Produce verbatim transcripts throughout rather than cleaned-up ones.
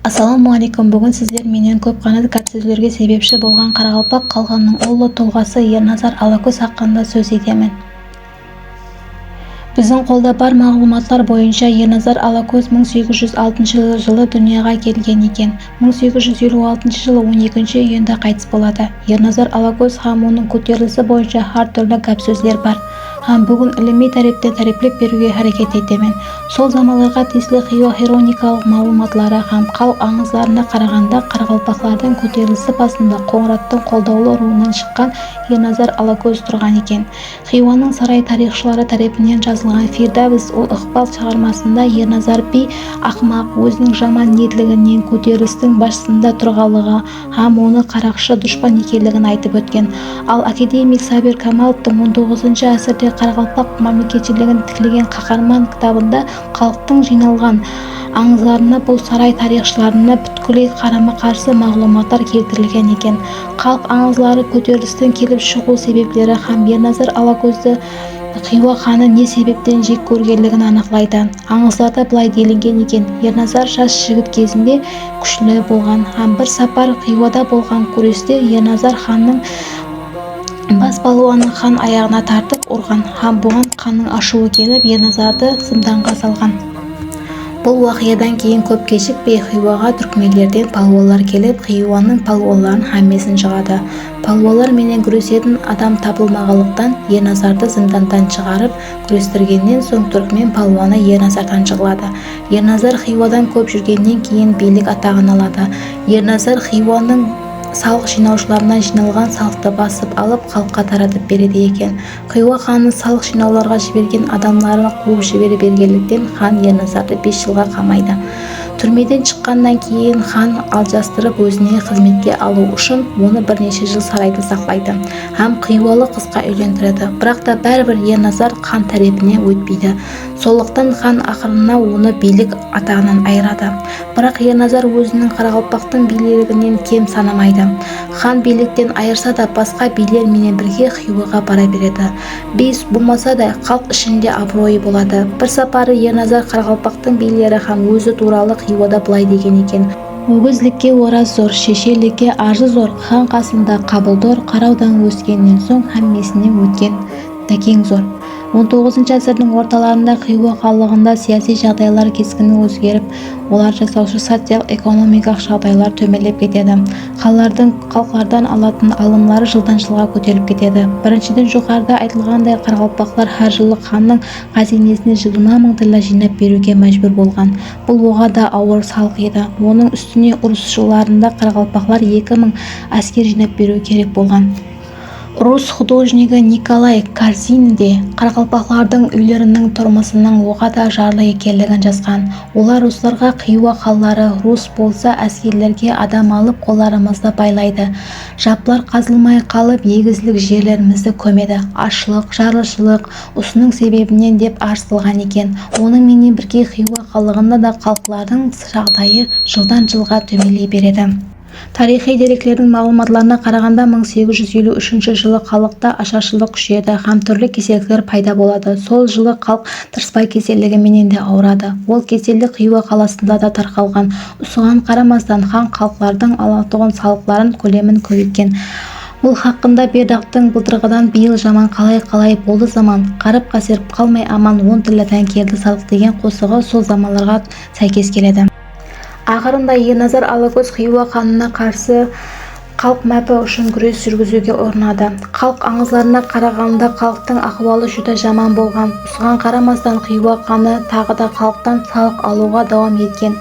Assalawma áleykum. Búgin sizler menen kóp ǵana gáp-sózlerge sebepshi bolǵan qaraqalpaq xalqınıń ullı tulǵası Ernazar Alakóz haqqında sóz etemen. Biziń qolda bar maǵlıwmatlar boyınsha Ernazar Alakóz mıń segiz júz altınshı jılı dúnyaǵa kelgen eken. Mıń segiz júz eliw altınshı jılı on ekinshi iyunda qaytıs boladı. Ernazar Alakóz hám onıń kóterilisi boyınsha hár túrli gáp-sózler bar. Hám búgin ilimiy tárepten táreplep beriwge háreket etemen. Sol zamanlarǵa tiyisli Xiywa xronikalıq maǵlıwmatları hám xalıq ańızlarına qaraǵanda, qaraqalpaqlardıń kóterilisi basında Qońırattıń qoldawlı ruwınan shıqqan Ernazar Alakóz turǵan eken. Xiywanıń saray tariyxshıları tárepinen jazılǵan Firdavs ul-ıqbal shıǵarmasında Ernazar biy aqmaq, óziniń jaman niyetliginen kóterilistiń basında turǵanlıǵı hám onı qaraqshı dushpan ekenligin aytıp ótken. Al akademik Sabir Kamalovtıń on toǵızınshı ásirde qaraqalpaq mámleketshiligin tiklegen Qaharman kitabında xalıqtıń jıynalǵan ańızlarına bul saray tariyxshılarına pútkilley qarama-qarsı maǵlıwmatlar keltirilgen eken. Xalıq ańızları kóterilistiń kelip shıǵıw sebepleri hám Ernazar Alakózdi Xiywa xanı ne sebepten jek kórgenligin anıqlaydı. Ańızlarda bılay delingen eken, Ernazar jas jigit gezinde kúshli bolǵan hám bir sapar Xiywada bolǵan gúreste Ernazar xannıń bas palwanı xan ayaǵına tartıp urǵan hám buǵan xannıń ashıwı kelip, Ernazardı zindanǵa salǵan. Bul waqıyadan keyin kóp keshikpey Xiywaǵa túrkmenlerden palwanlar kelip, Xiywanıń palwanların hámmesin jıǵadı. Palwanlar menen gúresetin adam tabılmaǵanlıqtan, Ernazardı zindandan shıǵarıp, gúrestirgennen soń túrkmen palwanı Ernazardan jıǵıladı. Ernazar Xiywadan kóp júrgennen keyin biylik ataǵın aladı. Ernazar Xiywanıń salıq jıynawshılarınan jıynalǵan salıqtı basıp alıp, xalıqqa taratıp beredi eken. Xiywa xanı salıq jıynawlarǵa jibergen adamların quwıp jibere bergenlikten, xan Ernazardı bes jılǵa qamaydı. Túrmeden shıqqannan keyin xan aljastırıp ózine xızmetke alıw ushın onı bir neshe jıl sarayda saqlaydı hám xiywalı qızǵa úylendiredi. Biraq ta báribir Ernazar xan tárepine ótpeydi. Sonlıqtan xan aqırına onı biylik ataǵınan ayıradı. Biraq Ernazar óziniń qaraqalpaqtıń biyliginen kem sanamaydı. Xan biylikten ayırsa da, basqa biyler menen birge Xiywaǵa bara beredi. Biy bolmasa da, xalıq ishinde abıroyı boladı. Bir saparı Ernazar qaraqalpaqtıń biyleri hám ózi tuwralı Xiywada bılay degen eken: Ógizlikke oraz zor, sheshenlikke arjı zor, xan qasında qabıldor, qarawdan óskennen soń hámmesinen ótken dákeń zor. On toǵızınshı ásirdiń ortalarında Xiywa xanlıǵında siyasiy jaǵdaylar keskin ózgerip, olar jasawshı social-ekonomikalıq jaǵdaylar tómenlep ketedi. Xanlardıń xalıqlardan alatın alımları jıldan-jılǵa kóterilip ketedi. Birinshiden, joqarıda aytılǵanday, qaraqalpaqlar hár jılı xannıń ǵáziynesine jigirma mıń tilla jıynap beriwge májbúr bolǵan. Bul oǵada awır salıq edi. Onıń ústine urıs jıllarında qaraqalpaqlar eki mıń ásker jıynap beriw kerek bolǵan. Rus xudojnigi Nikolay Korzin de qaraqalpaqlardıń úyleriniń turmısınıń oǵada jarlı ekenligin jazǵan. Olar ruslarǵa Xiywa xanları rus bolsa, áskerlerge adam alıp, qollarımızdı baylaydı. Japlar qazılmay qalıp, egizlik jerlerimizdi kómedi. Ashlıq, jarlıshılıq, usınıń sebebinen dep arız qılǵan eken. Onıń menen birge Xiywa xanlıǵında da xalıqlardıń jaǵdayı jıldan-jılǵa tómenley beredi. Tariyxıy dereklerdiń maǵlıwmatlarına qaraǵanda, mıń segiz júz eliw úshinshi jılı xalıqta asharshılıq kúsheyedi hám túrli kesellikler payda boladı. Sol jılı xalıq tırıspay keselligi menen de awıradı. Ol kesellik Xiywa qalasında da tarqalǵan. Usıǵan qaramastan, xan xalıqlardıń alatuǵın salıqların kólemin kóbeytken. Bul haqqında Berdaqtıń "Bıltırǵıdan bıyıl jaman qalay-qalay boldı zaman, qarıp-qáserip qalmay aman, on tilladan keldi salıq" degen qosıǵı sol zamanlarǵa sáykes keledi. Aqırında Ernazar Alakóz Xiywa xanına qarsı xalıq mápi ushın gúres júrgiziwge urınadı. Xalıq ańızlarına qaraǵanda, xalıqtıń ahwalı júdá jaman bolǵan. Usıǵan qaramastan, Xiywa xanı taǵı da xalıqtan salıq alıwǵa dawam etken.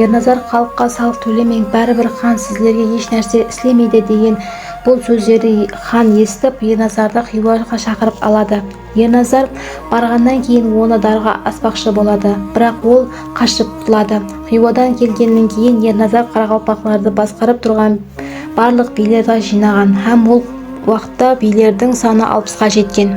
Ernazar xalıqqa salıq tólemeń, báribir xan sizlerge hesh nárse islemeydi degen bul sózlerdi xan esitip, Ernazardı Xiywaǵa shaqırıp aladı. Ernazar barǵannan keyin onı darǵa aspaqshı boladı, biraq ol qashıp qutıladı. Xiywadan kelgennen keyin Ernazar qaraqalpaqlardı basqarıp turǵan barlıq biylerdi jıynaǵan hám ol waqıtta biylerdiń sanı alpısqa jetken.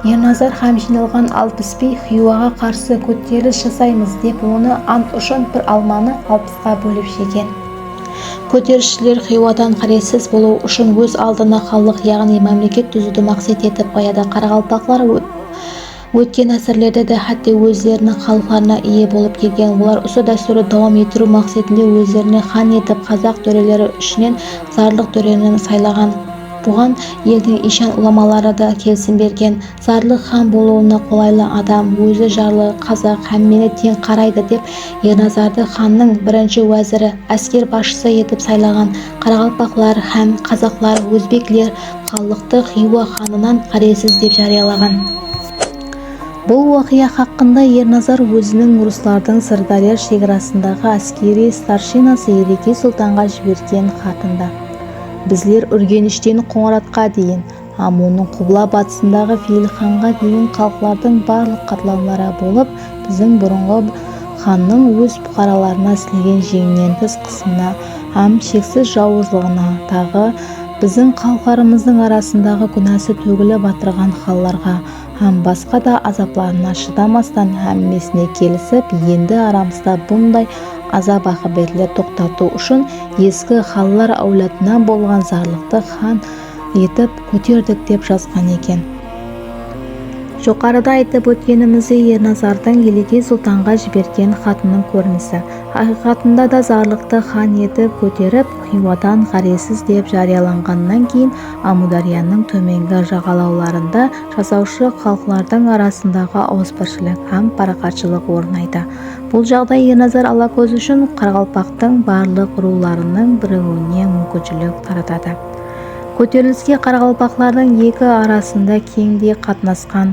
Ernazar hám jıynalǵan alpıs biy Xiywaǵa qarsı kóterilis jasaymız dep, onı ant ushın bir almanı alpısqa bólip jegen. Kóterilisshiler Xiywadan ǵárezsiz bolıw ushın óz aldına xanlıq, yaǵnıy mámleket dúziwdi maqset etip qoyadı. Qaraqalpaqlar ó-, Ótken ásirlerde de hátte ózleriniń xalıqlarına iye bolıp kelgen olar usı dástúrdi dawam ettiriw maqsetinde ózlerine xan etip qazaq tóreleri ishinen Zarlıq tóreni saylaǵan. Buǵan eldiń iyshan ulamaları da kelisim bergen. Zarlıq xan bolıwına qolaylı adam, ózi jarlı, qazaq, hámmeni teń qaraydı dep Ernazardı xannıń birinshi wáziri, ásker basshısı etip saylaǵan. Qaraqalpaqlar hám qazaqlar, ózbekler xanlıqtı Xiywa xanınan ǵárezsiz dep járiyalaǵan. Bul waqıya haqqında Ernazar óziniń ruslardıń Sırdárya shegarasındaǵı áskeriy starshinası Elekey sultanǵa jibergen xatında, "Bizler Úrgenishten Qońıratqa deyin hám onıń qubla-batısındaǵı Feyilxanǵa deyin xalıqlardıń barlıq qatlamları bolıp, biziń burınǵı xannıń óz puqaralarına islegen jeńnen tıs qısımına hám sheksiz jawızlıǵına, taǵı biziń xalıqlarımızdıń arasındaǵı gúnası tógilip atırǵan xanlarǵa hám basqa da azaplarına shıdamastan, hámmesine kelisip, endi aramızda bunday azap-aqıbetler toqtatıw ushın eski xanlar áwladınan bolǵan Zarlıqtı xan etip kóterdik," dep jazǵan eken. Joqarıda aytıp ótkenimizdey, Ernazardıń Elekey sultanǵa jibergen xatınıń kórinisi. Haqıyqatında da Zarlıqtı xan etip kóterip, Xiywadan ǵárezsiz dep járiyalanǵannan keyin Ámiwdáryanıń tómengi jaǵalawlarında jasawshı xalıqlardıń arasındaǵı awızbirshilik hám paraqatshılıq ornaydı. Bul jaǵday Ernazar Alakóz ushın qaraqalpaqtıń barlıq ruwlarınıń biriwiwine múmkinshilik jaratadı. Kóteriliske qaraqalpaqlardıń eki arasında keńdey qatnasqan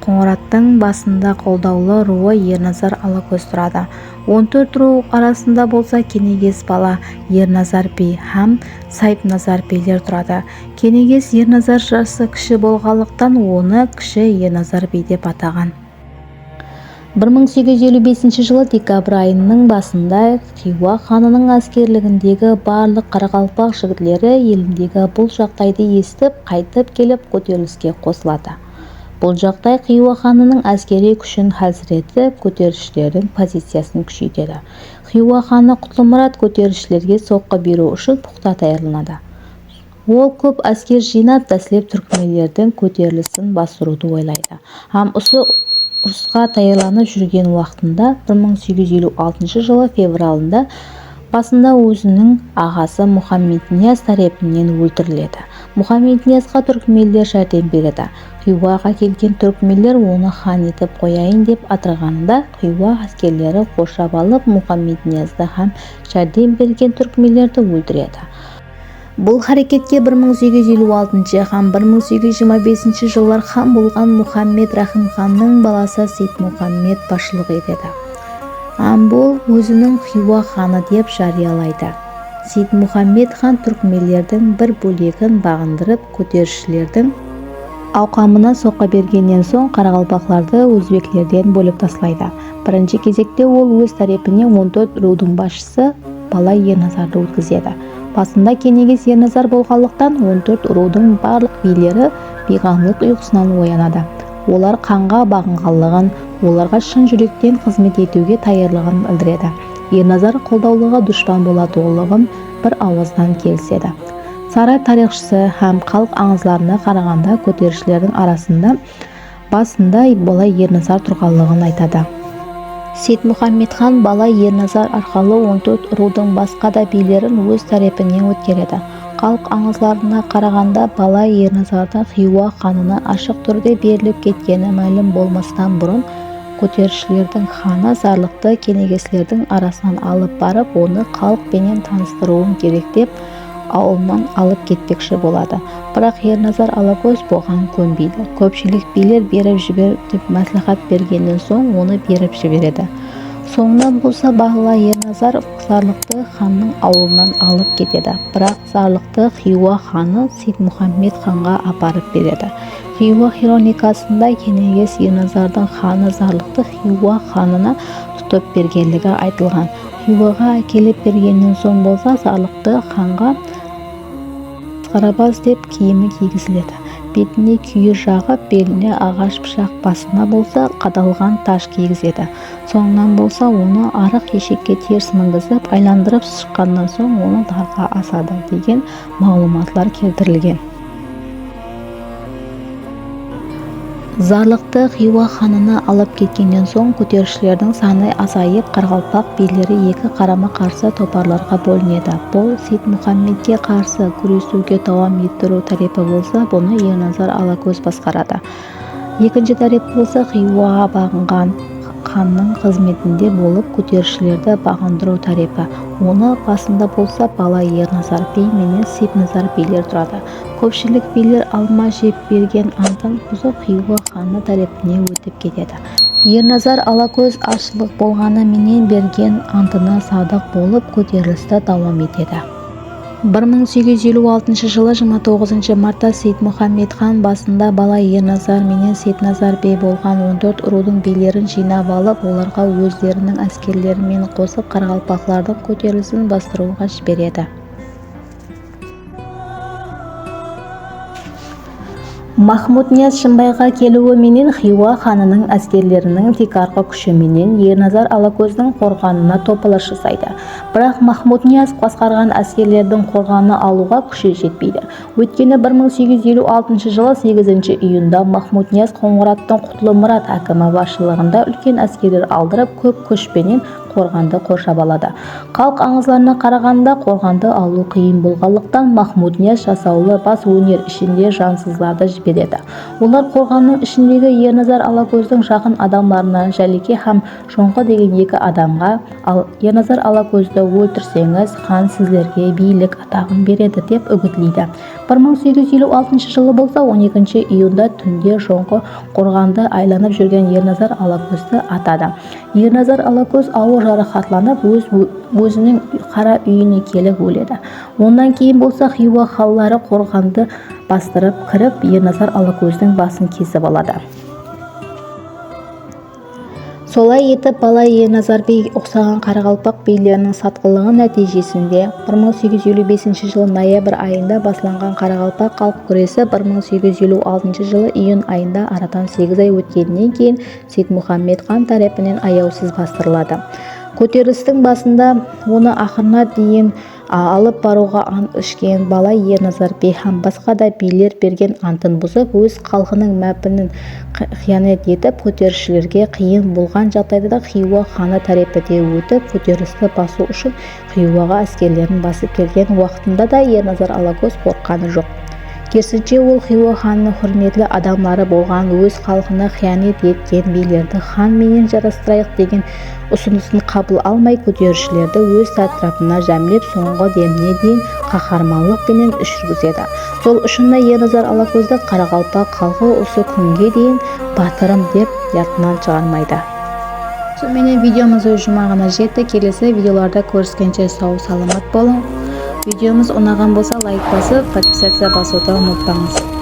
Qońırattıń basında qoldawlı ruwı Ernazar Alakóz turadı. On tórt ruw arasında bolsa Keneges bala Ernazar biy hám Sayıpnazar biyler turadı. Keneges Ernazar jası kishi bolǵanlıqtan, onı kishi Ernazar biy dep ataǵan. Bir mıń segiz júz eliw besinshi jılı dekabr ayınıń basında Xiywa xanınıń áskerligindegi barlıq qaraqalpaq jigitleri elindegi bul jaǵdaydı esitip, qaytıp kelip kóteriliske qosıladı. Bul jaǵday Xiywa xanınıń áskeriy kúshin házir etip, kóterishlerdiń poziciyasın kúsheytedi. Xiywa xanı Qutlımurat kóterishlerge soqqı beriw ushın puqta tayarlanadı. Ol kóp ásker jıynap, dáslep túrkmenlerdiń kóterilisin bastırıwdı oylaydı hám usı urısqa tayarlanıp júrgen waqtında, bir mıń segiz júz eliw altınshı jılı fevralında basında óziniń aǵası Muxammed-Niyaz tárepinen óltiriledi. Muxammed-Niyazǵa túrkmenler járdem beredi. Xiywaǵa kelgen túrkmenler onı xan etip qoyayın dep atırǵanında, Xiywa áskerleri qorshap alıp, Muxammed-Niyazdı hám járdem bergen túrkmenlerdi óltiredi. Bul háreketke bir mıń segiz júz eliw altınshı hám bir mıń segiz júz jigirma besinshi jıllar xan bolǵan Muxammed Raxim xannıń balası Seytmuxammed basshılıq etedi. Hám bul óziniń Xiywa xanı dep járiyalaydı. Seytmuxammed xan túrkmenlerdiń bir bólegin baǵındırıp, kóterishlerdiń awqamına soqqı bergennen soń, qaraqalpaqlardı ózbeklerden bólip taslaydı. Birinshi gezekte ol óz tárepine on tórt ruwdıń basshısı Bala Ernazardı ótkizedi. Basında Keneges Ernazar bolǵanlıqtan, on tórt ruwdıń barlıq biyleri biyǵamlıq uyqısınan oyanadı. Olar xanǵa baǵınǵanlıǵın, olarǵa shın júrekten xızmet etiwge tayarlıǵın bildiredi. Ernazar qoldawlıǵa dushpan bolatuǵınlıǵın bir awızdan kelisedi. Saray tariyxshısı hám xalıq ańızlarına qaraǵanda, kóterishlerdiń arasında basında Bala Ernazar turǵanlıǵın aytadı. Seytmuxammed xan Bala Ernazar arqalı on tórt ruwdıń basqa da biylerin óz tárepine ótkeredi. Xalıq ańızlarına qaraǵanda, Bala Ernazardıń Xiywa xanına ashıq túrde berilip ketkeni málim bolmastan burın, kóterishlerdiń xanı Zarlıqtı kenegeslerdiń arasınan alıp barıp, onı xalıq penen tanıstırıwım kerek dep, awılınan alıp ketpekshi boladı. Biraq Ernazar Alakóz buǵan kónbeydi. Kópshilik biyler berip jiber dep másláhát bergennen soń, onı berip jiberedi. Sońınan bolsa Bala Ernazar Zarlıqtı xannıń awılınan alıp ketedi. Biraq Zarlıqtı Xiywa xanı Seytmuxammed xanǵa aparıp beredi. Xiywa xronikasında Keneges Ernazardıń xanı Zarlıqtı Xiywa xanına tutıp bergenligi aytılǵan. Xiywaǵa ákelip bergennen soń bolsa, Zarlıqtı xanǵa masqarabaz dep kiyimi kiygiziledi. Betine kúye jaǵıp, beline aǵash pıshaq, basına bolsa qadalǵan taj kiygizedi. Sońınan bolsa onı arıq eshekke ters mingizip, aylandırıp shıqqannan soń, onı darǵa asadı, degen maǵlıwmatlar keltirilgen. Zarlıqtı Xiywa xanına alıp ketkennen soń, kóterisshilerdiń sanı azayıp, qaraqalpaq biyleri eki qarama-qarsı toparlarǵa bólinedi. Bul Seytmuxammedke qarsı gúresiwge dawam ettiriw tárepi bolsa, bunı Ernazar Alakóz basqaradı. Ekinshi tárep bolsa Xiywaǵa baǵınǵan xannıń xızmetinde bolıp, kóterisshilerdi baǵındırıw tárepi. Onı basında bolsa bala Ernazar biy menen Seytnazar biyler turadı. Kópshilik biyler alma jep bergen antın buzıp, Xiywa xanı tárepine ótip ketedi. Ernazar Alakóz azshılıq bolǵanı menen bergen antına sadıq bolıp, kóterilisti dawam etedi. Bir mıń segiz júz eliw altınshı jılı jigirma toǵızınshı martta Seytmuxammed xan basında bala Ernazar menen Seytnazar biy bolǵan on tórt urıwdıń biylerin jıynap alıp, olarǵa ózleriniń áskerleri menen qosıp qaraqalpaqlardıń kóterilisin bastırıwǵa jiberedi. Maxmudniyaz Shımbayǵa keliwi menen Xiywa xanınıń áskerleriniń tiykarǵı kúshi menen Ernazar Alakózdiń qorǵanına topılıs jasaydı. Biraq Maxmudniyaz basqarǵan áskerlerdiń qorǵanı alıwǵa kúshi jetpeydi. Óytkeni bir mıń segiz júz eliw altınshı jılı segizinshi iyunda Maxmudniyaz Qońırattıń Qutlımurat hákimi basshılıǵında úlken áskerler aldırıp, kóp kúsh penen qorǵandı qorshap aladı. Xalıq ańızlarına qaraǵanda, qorǵandı alıw qıyın bolǵanlıqtan, Maxmudniyaz jasawlı bas óner ishinde jansızlardı jiberedi. Olar qorǵannıń ishindegi Ernazar Alakózdiń jaqın adamlarına, Jáleke hám Jońqı degen eki adamǵa, al, Ernazar Alakózdi óltirseńiz, xan sizlerge biylik ataǵın beredi, dep úgitleydi. Bir mıń segiz júz eliw altınshı jılı bolsa on ekinshi iyunda túnde Jońqı qorǵandı aylanıp júrgen Ernazar Alakózdi atadı. Ernazar Alakóz awır jaraqatlanıp, óz, óziniń qara úyine kelip óledi. Onnan keyin bolsa Xiywa xanları qorǵandı bastırıp kirip, Ernazar Alakózdiń basın kesip aladı. Solay etip, bala Ernazar biy uqsaǵan qaraqalpaq biyleriniń satqınlıǵı nátiyjesinde, bir mıń segiz júz eliw besinshi jılı noyabr ayında baslanǵan qaraqalpaq xalıq gúresi bir mıń segiz júz eliw altınshı jılı iyun ayında, aradan segiz ay ótkennen keyin, Seytmuxammed xan tárepinen ayawsız bastırıladı. Kóterilistiń basında onı aqırına deyin a-, alıp barıwǵa ant ishken bala Ernazar biy hám basqa da biyler bergen antın buzıp, óz xalqınıń mápinin qı-, qıyanet etip, kóterisshilerge qıyın bolǵan jaǵdayda da Xiywa xanı tárepine ótip, kóterilisti basıw ushın Xiywaǵa áskerlerin basıp kelgen waqtında da Ernazar Alakóz qorqqanı joq. Kerisinshe, ol Xiywa xanınıń húrmetli adamları bolǵan, óz xalqına qıyanet etken biylerdi xan menen jarastırayıq degen usınısın qabıl almay, kóterisshilerdi óz átirapına jámlep, sońǵı demine deyin qaharmanlıq penen is júrgizedi. Sol ushın da Ernazar Alakózdi qaraqalpaq xalqı usı kúnge deyin batırım dep yadınan shıǵarmaydı. Sonıń menen videomız óz juwmaǵına jetti. Kelesi videolarda kóriskenshe saw-salamat bolıń. Videomız unaǵan bolsa, layk basıp, podpisaciya basıwdı umıtpańız.